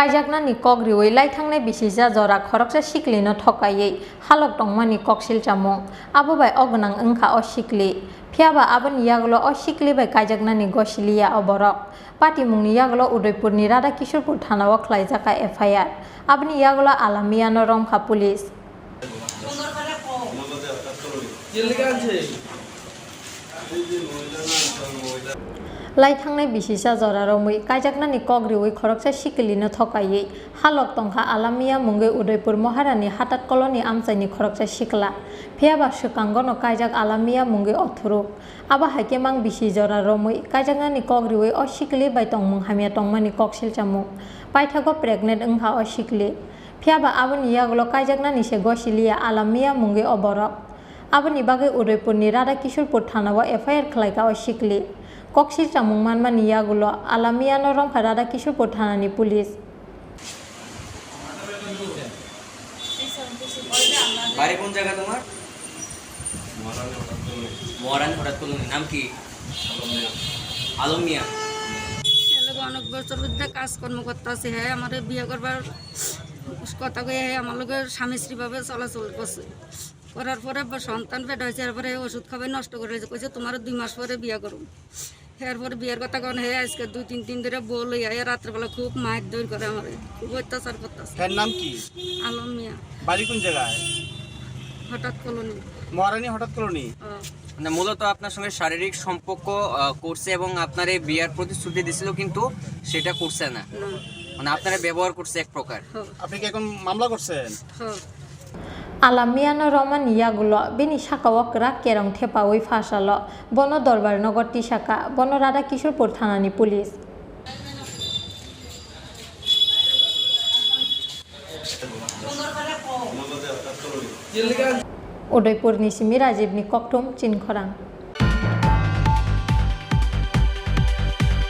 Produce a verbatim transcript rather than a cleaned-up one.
Kaijaknani kok riwi laithangnai bisisa jora khoroksa siklino thokaiwi halok tongmani koksil chamung. Abo bai o gwnang wngkha o sikli. Phiyaba aboni yagulo o sikli bai kaijaknani gosiliya o borok. Patimungni yagulo Udaipurni Radha Kishorpur thanao khlaijak kha F I R. Aboni yagulo Alamiyano romkha police. Laithangnai bisisa jora romwi kaijaknani kok riwi khoroksa sikilino thokaiwi halok tongkha Alamiya mungwi Udaipur Moharani Hatat Koloni amchaini khoroksa sikla. Phiyaba swkangono kaijak Alamiya mungwi othoruk. Abo hai khe mang bisi jora romwi kaijaknani kok riwi o sikli bai tongmung hamya tongmani koksil chamung. Paithago pregnant wngkha o sikli. Phiyaba aboni yagulo kaijaknani se gosiliya Alamiya mungwi o borok. Aboni bagwi Udaipurni Radha Kishorpur thanao F I R khlaikha o sikli. Koksil chamung manmani yagulo Alamiyano romkha Radha Kishorpur thanani police. বাড়ি কোন জায়গা তোমার? মহারানী হঠাৎ করলেন। মহারানী হঠাৎ করলেন। নাম কি? আলম মিয়া। আলম মিয়া। ছেলে অনেক বছর ধরে কাজকর্ম করতেছে, হ্যাঁ, আমার বিয়ে করবার কথা কয়ে, হ্যাঁ, আমার লগে স্বামী স্ত্রী ভাবে চলাচল করছে। করার পরে বা সন্তান পেট হয়েছে, এরপরে ওষুধ খাবে নষ্ট করে দিয়েছে। কইছে, "তোমার দুই মাস পরে বিয়ে করো।" এরপরে বিয়ের কথা কন, হে আজকে দুই তিন দিন ধরে বউ লইয়া, এ রাত্রেবেলা খুব মারধর করে আমারে, খুব অত্যাচার করতেছে। এর নাম কি? আলম মিয়া। বাড়ি কোন জায়গায়? হঠাৎ কলোনি। মহারানী হঠাৎ কলোনি? ও। মানে মূলত আপনার সঙ্গে শারীরিক সম্পর্ক, আহ, করছে এবং আপনার এই বিয়ার প্রতিশ্রুতি দিছিল, কিন্তু সেটা করছে না। না। মানে আপনারা ব্যবহার করছে এক প্রকার। ও। আপনি কি এখন মামলা করছেন? ও। Alamiyano romani yagulo bini sakao kwrak kerong thepawi phasalo bono Dorbar Nogor tisaka, bono Radha Kishorpur thanani police. Udaipurni simi Rajibni kokthum Chinkhorang.